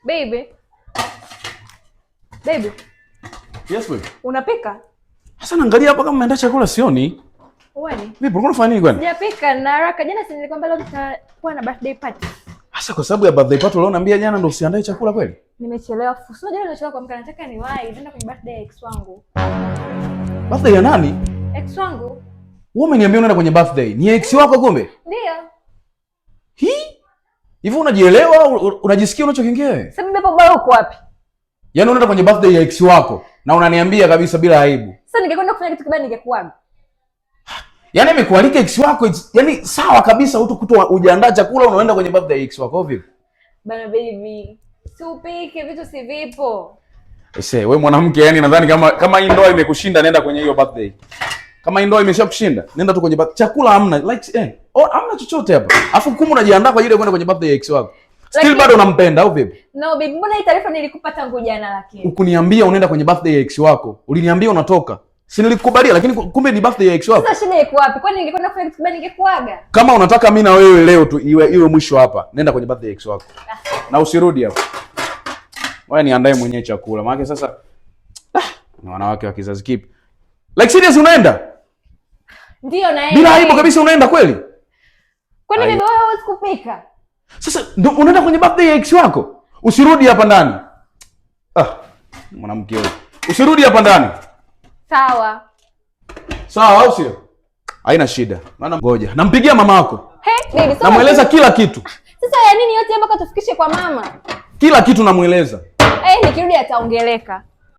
Baby. Baby. Yes, baby. Unapika? Sasa naangalia hapa kama umeandaa chakula sioni. Uone. Vipi, ulikuwa unafanya nini kwani? Sijapika na haraka. Jana si nilikwambia leo tutakuwa na birthday party. Sasa kwa sababu ya birthday party ulioniambia jana ndo usiandae chakula kweli? Nimechelewa. Si unajua nimechelewa kuamka, nataka niwahi. Nenda kwenye birthday ya ex wangu. Birthday ya nani? Ex wangu. Wewe umeniambia unaenda kwenye birthday. Ni ex wako kumbe? Ndio. Hii? Hivi unajielewa? Unajisikia unachokiongea wewe? Sasa bibi, hapo bado uko wapi? Yaani unaenda kwenye birthday ya ex wako na unaniambia kabisa bila aibu. Sasa ningekwenda kufanya kitu kibaya ningekuaga. Yaani amekualika ex wako, yaani sawa kabisa hutokuta hujaandaa chakula unaenda kwenye birthday ya ex wako vipi? Bana baby. Si upike, vitu si vipo. Ese, wewe mwanamke, yani nadhani kama hii ndoa imekushinda, nenda kwenye hiyo birthday. Kama hii ndoa imeshakushinda, nenda tu kwenye birthday. Chakula hamna, like oh, hamna chochote hapa. Alafu kumbe unajiandaa kwa ajili ya kwenda kwenye birthday ya ex wako. Still bado unampenda au vipi? No baby, mbona hii taarifa nilikupa tangu jana lakini? Ukuniambia unaenda kwenye birthday ya ex wako. Uliniambia unatoka. Si nilikubalia, lakini kumbe ni birthday ya ex wako. Sasa shida iko wapi? Kwani ningekwenda kufanya kitu kibaya ningekuaga? Kama unataka mimi na wewe leo tu iwe mwisho hapa, nenda kwenye birthday ya ex wako. Na usirudi hapa. Wewe niandae mwenyewe chakula. Maana sasa ni wanawake wa kizazi kipi? Like serious unaenda? Ndio naenda. Bila aibu kabisa unaenda kweli? Kwani Aibu. bibi, wewe huwezi kupika? Sasa ndo unaenda kwenye birthday ya ex wako. Usirudi hapa ndani. Ah, mwanamke wewe. Usirudi hapa ndani. Sawa. Sawa au sio? Haina shida. Maana ngoja. Nampigia mama yako. Hey, baby, so Namueleza kila kitu. Sasa ya nini yote mpaka tufikishe kwa mama? Kila kitu namueleza. Eh, nikirudi ataongeleka.